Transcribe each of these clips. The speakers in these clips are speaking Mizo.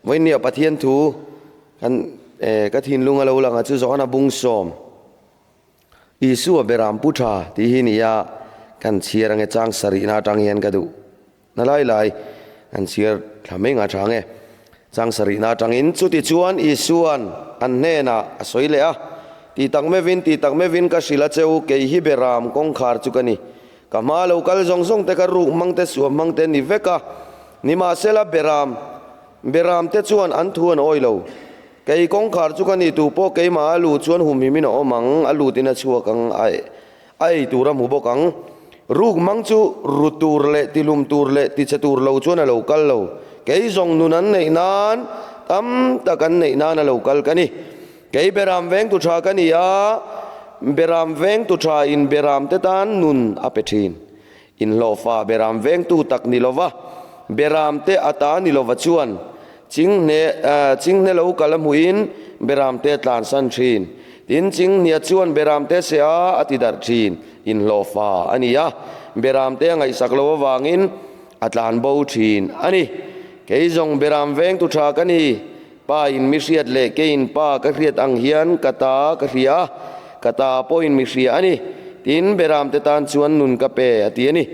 Vawinia Pathian thu kan ka thinlung a lo lang a chu Johana Bungsawm Isua beram pu tha tih hi nia kan chhiar ange chang sarihna atang hian ka duh na lai lai kan chhiar thla mai nga tha ange chang sarihna atangin chuti chuan Isuan an hnenah a sawi leh a tih tak meuhin tih tak meuhin ka hrilh a cheu kei hi beram kawngkhar chu ka ni Ka hma lo kal zawng zawng te ka ruk hmang te suam hmang te ni vek a, nimahsela Beram, Beram te chuan an thu an awi lo. Kei kawngkhar chu ka ni tu pawh keimah a lu chuan humhim in a awm ang, a lut in a chhuak ang, a a ei tur a hmu bawk ang. Ruk hmang chu ru tur leh tihlum tur leh tichhe tur lo chuan a lo kal lo. Kei zawng nun an neih nan, tam tak an neih nan a lo kal ka ni. Kei Beram vengtu tha ka ni a, Beram vengtu tha in Beram te tan nun a pe thin. Inhlawhfa Beram vengtu tak ni lova, Beram te a ta ni lova chuan Chinghne Chinghne lo kal a hmuhin Beram te a tlansan thin. Tin, Chinghnia chuan Beram te se a a ti darh thin. Inhlawhfa a ni a, Beram te a ngaihsak lo avangin a tlan bo thin a ni. Kei zawng Beram vengtu tha ka ni. Pa in mi hriat leh keiin Pa ka hriat ang hian ka ta ka hria a, ka ta pawhin mi hria a ni. Tin, Beramte tan chuan nun ka pe, a ti a ni.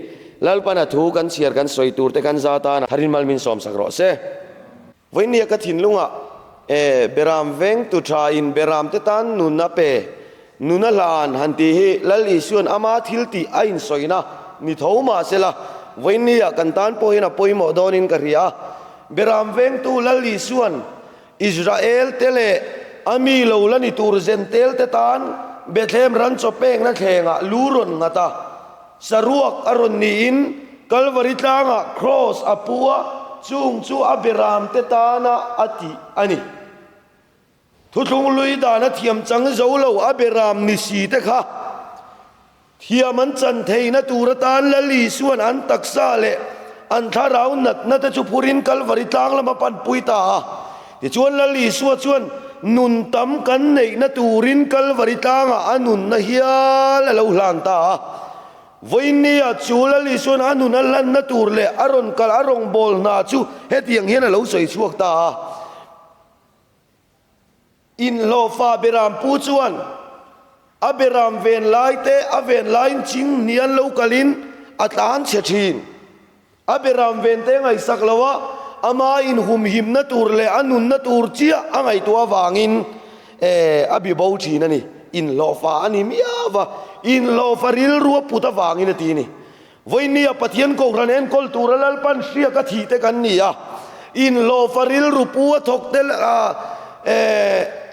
Lalpan a thu kan chhiar kan sawi tur te kan za tan a tharin mal min sawmsak rawh se. Vawinia ka thinlungah, E, Beram vengtu tha in Beramte tan nun a pe, nun a hlan han tih hi Lal Isuan ama thil tih a insawina ni tho mah sela, vawinia kan tan pawh hian a pawimawh dawnin ka hria a. Beram vengtu Lal Isuan Israel te leh a mi lo la ni tur Zentel te tan Bethlehem ran chaw pekna thlengah lu rawn nghat a, saruak a rawn niin Kalvari tlangah Kraws a pu a, chung chu a beram te tana a tih a ni. Thuthlung lui dana thiam chang zo lo a beram ni si te kha Thiam an chan theihna tur atan Lal Isuan an taksa leh an thlarau natna te chu phurin Kalvari tlang lama panpui ta a. Tichuan Lal Isua chuan nun tam kan neihna turin Kalvari tlangah a nunna hial a lo hlan ta a. Vawinia chu Lal Isuan a nun a hlanna tur leh a rawn kal a rawngbâwl hna chu hetiang hian a lo sawi chhuak ta a. Inhlawhfa Beram pu chuan a Beram ven lai te a ven laiin ching hnian lo kalin a tlan chhe thin. A Beram ven te ngaihsak lo a, ama inhumhimna tur leh a nunna tur chiah a ngaihtuah avangin a bi bo thin a ni. Inhlawhfa a ni miau va, inhlawhfa rilru a put avangin a ti a ni. Vawinia Pathian Kohhran enkawl tura Lalpan hriak a thih te kan ni a, inhlawhfa rilru pu a thawk te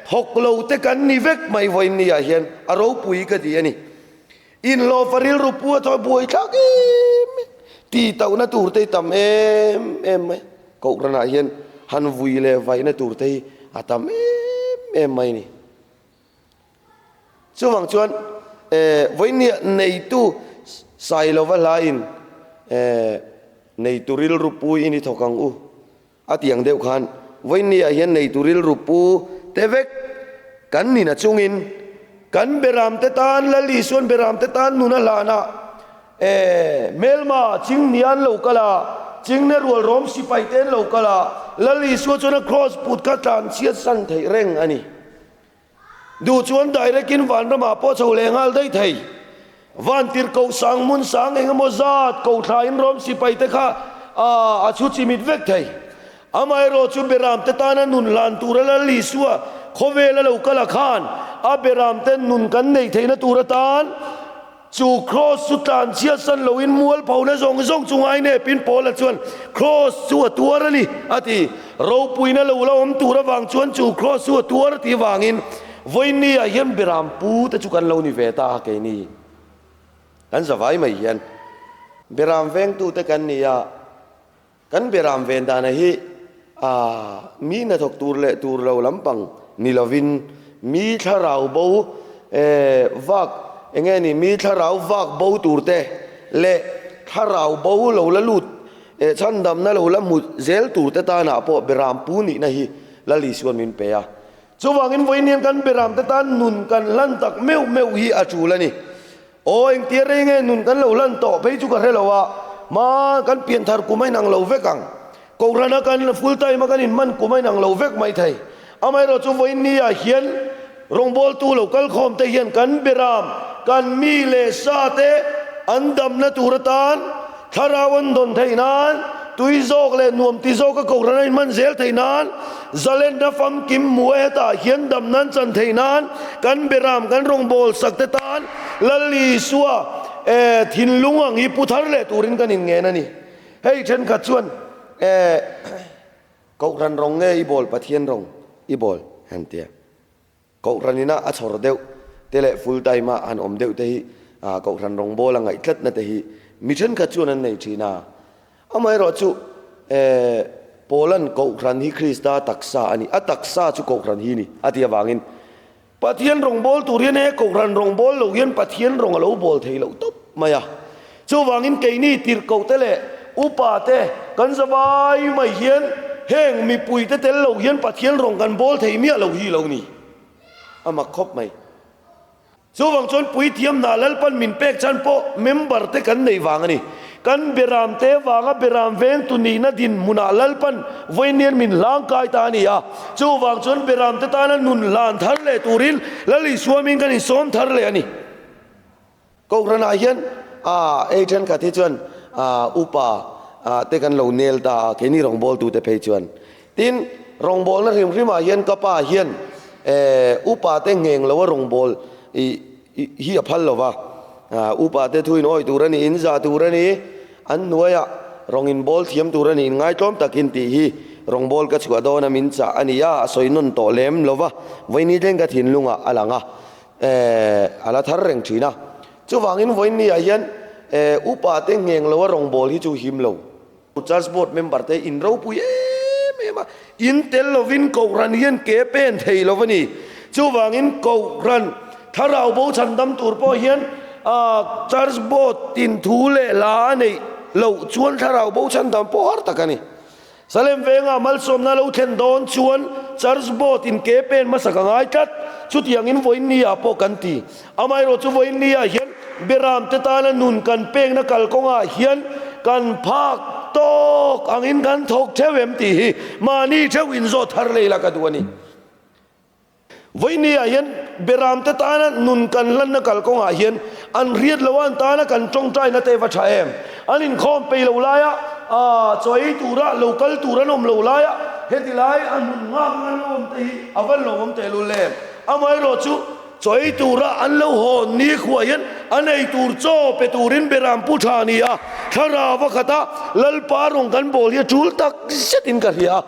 thawk lo te kan ni vek mai vawinia hian a ropui ka ti a ni. Inhlawhfa rilru pu a thawk buai thlak em em, ti tauhna tur te hi tam em em mai, Kohhranah hian han vui leh vaihna tur te hi a tam em em mai a ni. Chuvang chuan vawinia neitu Sailova hlain neitu rilru pu in i thawk ang u a tih ang deuh khan vawinia hian neitu rilru pu te vek kan nina chungin kan beramte tan Lal Isuan beramte tan nun a hlan a hmelma chingni an lo kal a, chingne rual rawm sipai te an lo kal a, Lal Isua chuan a kraws put kha tlanchhiat san theih reng a ni. Duh chuan direct in vanramah pawh chho leh nghal daih thei. Vantir koh sang hmun sang eng emaw zat koh thla in Rom sipai te kha a chhu chimit vek thei. Amaherawh chu Beram te tana nun hlan tura Lal Isua khawvel a lo kal a khan a Beram ten nun kan neih theihna tur atan Chu Kraws chu tlanchhiat san loin mualphona zawng zawng chu ngainepin Paula chuan Kraws chu a tuar a ni, a ti. Ropuina lo la awm tur avang chuan chu Kraws chu a tuar a tih avangin vawinia hian Beram pu te chu kan lo ni ve ta a keini. Kan zavai mai hian Beram vengtute kan ni a. Kan beram ven dana hi a mi hnathawk tur leh tur lo lampang ni lovin mi thlarau bo vak eng nge ni mi thlarau vak bo tur te leh thlarau bo lo la lut chhandamna lo la hmu zel tur te tanah pawh beram pu nihna hi Lal Isuan min pe a. Chuvangin vawiin hian kan beram te tan nun kan hlan tak meuh meuh hi a tul a ni. Aw engtia rei nge nun kan lo lan tawh phei chu ka hre lo a, hma kan pian thar kum a inang lo vek ang. Kohhrana kan full time a kan inhman kum a inang lo vek mai thei. Amaherawhchu vawiin ni ah hian rawngbawltu lo kal khawm te hian kan beram, kan mi leh sa te an damna tur atan thlarau an dawn theih nan, tui zawk leh nuam ti zawk a kohhran a inhman zel theih nan, zalenna famkim hmu a hetah hian damna an chan theih nan kan beram kan rawngbâwl sak te tan Lal Isua thinlung ang hi pu thar leh turin kan inngen a ni. Hei thenkhat chuan eh Kohhran rawng nge i bawl Pathian rawng i bawl han tia. Kohhran ina a chhawr deuh te leh full time a han awm deuh te hi Kohhran rawng bawl a ngaih tlatna te hi mi thenkhat chuan an nei thin a. Amaherawhchu eh Paula'n Kohhran hi Krista taksa a ni, a taksa chu Kohhran hi ni a tih avangin Pathian rawng bawl tur hian he Kohhran rawng bawl lo hian Pathian rawng a lo bawl thei loh tawp mai a. Chuvangin keini tirhkohte leh upate kan zavai mai hian heng mipuite tel lo hian Pathian rawng kan bawl thei miah lo hi lo ni. A mak khawp mai. Chuvang chuan puithiam hna Lalpan min pek chhan pawh member te kan neih vang a ni. Kan beram te vanga beram vengtu nihna dinhmunah Lalpan vawiin min hlangkai ta a ni a. Chuvang chuan beram te tana nun hlan thar leh turin Lal Isua min kan insawm thar leh a ni. Kohhranah hian ei thenkhat hi chuan upa te kan lo nel ta a, keini rawngbawltute phei chuan. Tin, rawngbawlna hrim hrimah hian ka pa hian upa te ngheng loa rawngbâwl hi a phal lo va. Upa te thuin awi tur a ni, in za tur a ni, an hnuaiah rawng in bâwl thiam tur a ni, in ngaitlawm takin tih hi rawngbâwl ka chhuah dâwn a min chah a ni a, a sawi nawn tawh lem lo va, vawiin thleng ka thinlungah a lang a, a la thar reng ṭhin a. Chuvangin vawiin niah hian upa te ngheng loa rawngbâwl hi chu him lo. Church Board member te in ropui em em a, in tel lovin Kohhran hian ke pen thei lo a ni. Chuvangin Kohhran thlarau bo chhandam tur pawh hian Church Board tin thu leh hla a neih loh chuan thlarau bo chhandam pawh har tak a ni. Salem Venga malsawmna lo thlen dawn chuan Church Board in ke pen hmasa ka ngai tlat. Chutiangin vawiin ni ah pawh kan ti. Amaherawhchu vawiin ni ah hian Beram te tana nun kan pekna kalkawngah hian kan phak tawk angin kan thawk theuh em tih hi mahni theuh inzawt thar lei la ka duh a ni. Vawiin ni ah hian Beram te tana nun kan hlanna kalkawngah hian an hriat loh a an tana kan tawngtaina te va tha em? An inkhawm peih lo laia chaw ei tura lo kal tur an awm lo laia heti lai a hmun nghak an lo awm te hi a van lo awm tehlul em? Amaherawhchu Chaw ei tura an lo hawn ni khuah hian an ei tur chaw pe turin Beram pu tha a ni a, thlarau a khat a, Lalpa rawng kan bawl hi a tul tak zetin ka hria a.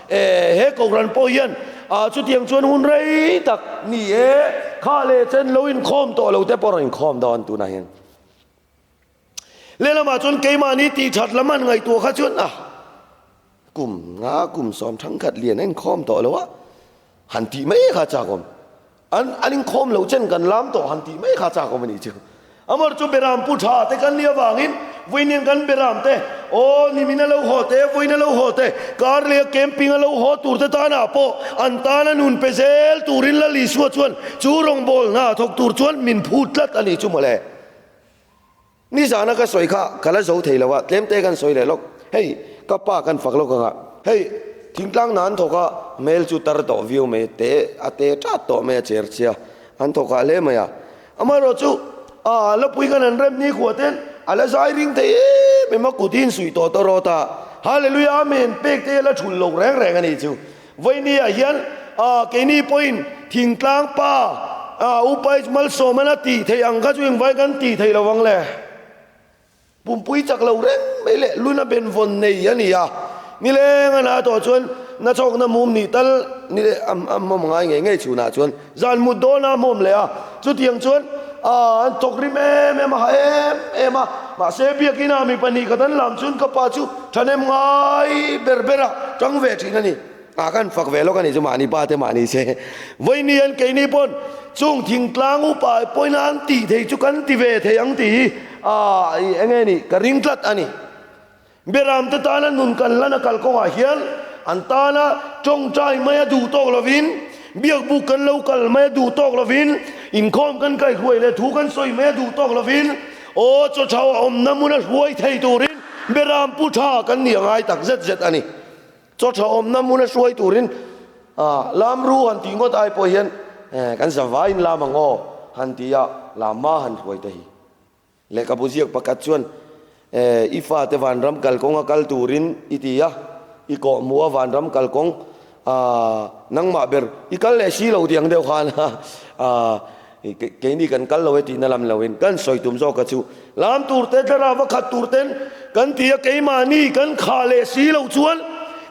E, he Kohhran pawh hian ah chutiang chuan hun rei tak ni e, kha leh chen lo inkhawm tawh lo te pawh rawn inkhawm dawn tunah hian. Lehlamah chuan keimahni tih that lam an ngaihtuah kha chuan a kum nga kum sawm thangkhat lian a inkhawm tawh lo a, han tih mai kha chak awm. An an inkhawm lo chen kan lam tawh han tih mai kha chak awm a nih chu. Amar chu Beram pu tha te kan nih avangin vawiin kan Beram te aw nimin a lo haw te vawiin a lo haw te kar leh a camping a lo haw tur te tanah pawh an tana nun pe zel turin Lal Isua chuan chu rawngbâwl hna thawk tur chuan min phut tlat a nih chu mawle. Nizana ka sawi kha ka la zo thei lo a, tlem te kan sawi leh lawk. Hei, ka pa kan fak lawk ang a, hei, thingtlang hna an thawk a, hmel chu tar tawh viau mai, te a te tat tawh mai a cher chhia, an thawk ah hle mai a. Amaherawhchu, a lapui khan an rem ni khuah ten a la zai ring thei em em a, kut hi insuih tawh tawh rawt a, Hallelujah Amen pek te hi a la thul lo reng reng a nih chu. Vawinia hian keini pawhin thingtlang pa Upa Malsawman a tih theih ang kha chu engvai kan tih theih lo vang le. Pumpui chak lo reng mai leh luna benvawn nei a ni a, nileng a na tawh chuan na chhawkna mum nih tal ni leh a hmawm ngai ngei ngei chhunah chuan zan mut dawn a hmawm leh a, chutiang chuan an thawk rim em em a, ha em em a, mahse biakina mi pahnih khat an lam chuan ka pa chu Thahnem ngai ber ber a tang ve thin a ni. A kan fak ve lawk a ni chu mahni pa te mahni se. Vawiini an keini pawn chung thingtlang upa pawhin an tih thei chu kan ti ve thei ang tih hi a eng nge ni ka ring tlat a ni. Beram te tana nun kan lan a kalkawngah hian an tana tawngtai mai a duh tawk lovin biakbuk kan lo kal mai a duh tawk lovin inkhawm kan kaihruai leh thu kan sawi mai a duh tawk lovin aw chaw tha awmna hmuna hruai thei turin Beram pu tha kan nih a ngai tak zet zet a ni. Chaw tha awmna hmuna hruai turin lam ru han tih ngawt ai pawh hian kan zavaiin lam ang aw han ti a, lamma han hruai te hi. Lehkhabu ziak pakhat chuan I fate vanram kalkawnga kal turin i ti a, i kawhhmuh a vanram kalkawng nangmah ber i kal leh si lo tih ang deuh khan Keini kan kal lo e tihna lam loin kan sawi tum zawk a chu lam tur te thlarau a khat tur ten kan ti a, keimahni kan khah leh si lo chuan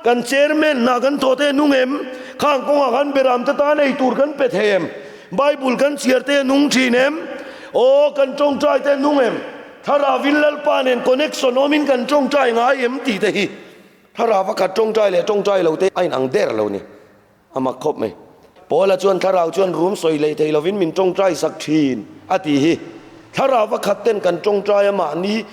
kan chairman hna kan thawh te a nung em? Khang kawngah khan beram te tan ei tur kan pe thei em? Bible kan chhiar te a nung thin em? Aw kan tawngtai te a nung em? Thlarauin Lalpa nen connection awmin kan tawngtai ngai em tih te hi thlarau a khat tawngtai leh tawngtai lo te a inang der lo ni. A mak khawp mai. Paula chuan thlarau chuan rum sawi leh thei lovin min tawngtai sak thin a ti hi. Thlarau va khat ten kan tawngtai a mahni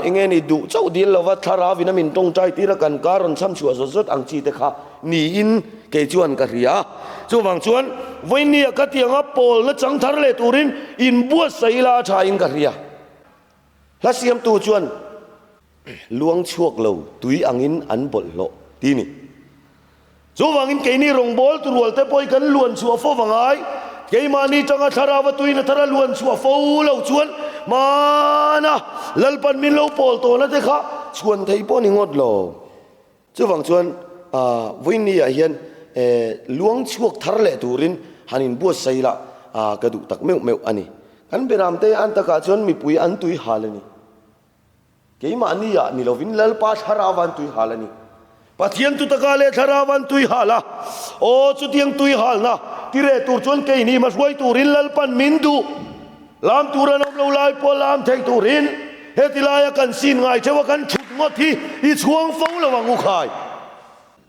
eng nge ni duh chauh dil lova thlarau in a min tawngtai tir a kan kar rawn chham chhuah zawt zawt ang chi te kha niin kei chuan ka hria. Chuvang chuan vawinia ka tianga pawlna chang thar leh turin inbuatsaih ila a tha in ka hria. Hla siamtu chuan luang chhuak lo tui angin an bawlhhlawh ti ni. Chuvangin keini rawngbawltu rual te pawh hi kan luan chhuah fo va ngai. Keimahni tanga thlarau a tuina thar a luan chhuah fo lo chuan hmana Lalpan min lo pawl tawhna te kha chhuan thei pawh ni ngawt lo. Chuvang chuan vawiin ah hian luang chhuak thar leh turin han inbuatsaih lah ka duh tak meuh meuh a ni. Kan beramte an takah chuan mipui an tui hal a ni. Keimahni ah ni lovin Lalpa thlarau an tui hal a ni. Pathian tu taka leh thlarau an tui hal a. Aw chutiang tui halna ti reh tur chuan keini hma hruai turin Lalpan min duh. Lam tur an awm lo lai pawh lam thei turin heti laia kan sin ngai theuh a kan thut ngawt hi i chhuang fo lo ang u khai.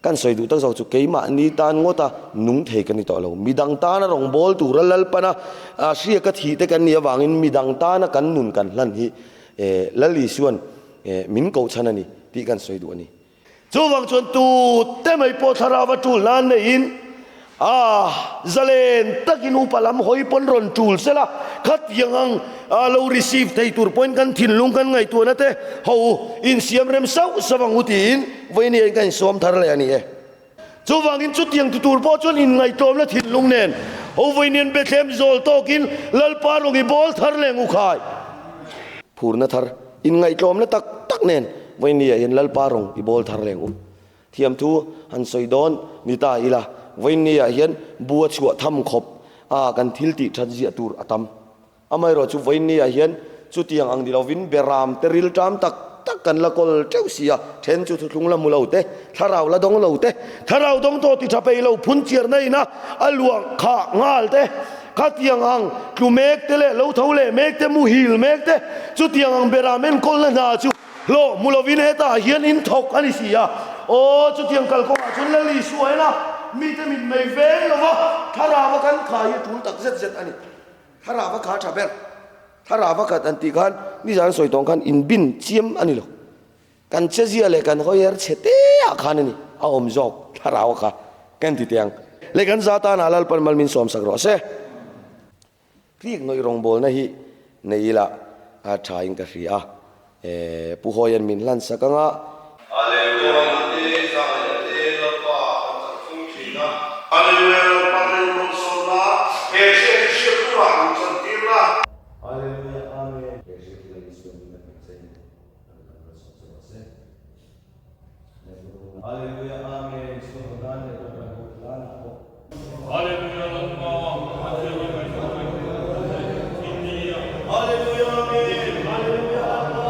Kan sawi duh tak zawk chu keimahni tan ngawta nung thei ka ni tawh lo. Midang tana rawngbâwl tura Lalpana hriaka thih te kan nih avangin midang tana kan nun kan hlan hi Lal Isua'n min kohchhan a ni tih kan sawi duh a ni. Chuvang chuan tute mai pawh thlarau a tul nan neiin a zalen takin upa lam hawi pawn rawn tul sela khatiang ang lo receive thei tur pawhin kan thinlung kan ngaihtuahna te ho insiam rem sauh sauh ang u tiin vawiin hian ka insawm thar leh a ni e. Chuvangin chutiang ti tur pawh chuan inngaihtlawmna thinlung nen ho vawiin hian Bethlehem zawl tawkin Lalpa rawng i bawl thar leh ang u khai. Phurna thar inngaihtlawmna tak tak nen vawiin hian Lalpa rawng i bawl thar leh ang u. Thiamthu han sawi dawn ni ta ila, vawiinni ah hian bu a chhuah tham khawp a kan thil tih that ziah tur a tam. Amaherawh chu vawiinni ah hian chutiang ang ni lovin beram te ril ṭam tak tak kan la kawl ṭeuh si a, then chu thuthlung la hmu lo te, thlarau la dawng lo te, thlarau dawng tawh ti ṭha peih lo phun chiarna ina a luah khah nghal te, khatiang ang tlu mek te leh lo tho leh mek te, muhil mek te, chutiang ang beram enkawlna hna chu Hlawh hmu lovin hetah hian in thawk a ni si a. Aw, chutiang kalkawngah chuan Lal Isua en a, mite mit mei veng lova thlarau a kan kha hi a tul tak zet zet a ni. Thlarau a kha tha ber. Thlarau a khat an tih khan nizan sawi tawng khan inbin chiam a ni lo. Kan chezia leh kan hawiher chhe te ah khan a ni a awm zawk thlarau a kha kan ti teh ang. Leh kan za tanah Lalpan mal min sawmsak rawh se. Tlik nawih rawngbawlna hi nei ila a tha in ka hria a, Pu Hawia'n min hlan sak anga. Hallelujah Lalpa te Zahna te Lalpa kan chak fung thin a. Hallelujah Lalpa rilru rawn sawmna he hriat hi hriat turah min chantirna. Hallelujah Amen. He hriat hi Isua min a hmeh che in Lalpan rawn sawm che rawh se. Hallelujah Amen Isua Rawdan leh Rawdan ho hlanah pawh. Hallelujah Lalpa Pathian i ngaihtuah mai thei lo che India. Hallelujah Amen Hallelujah Lalpa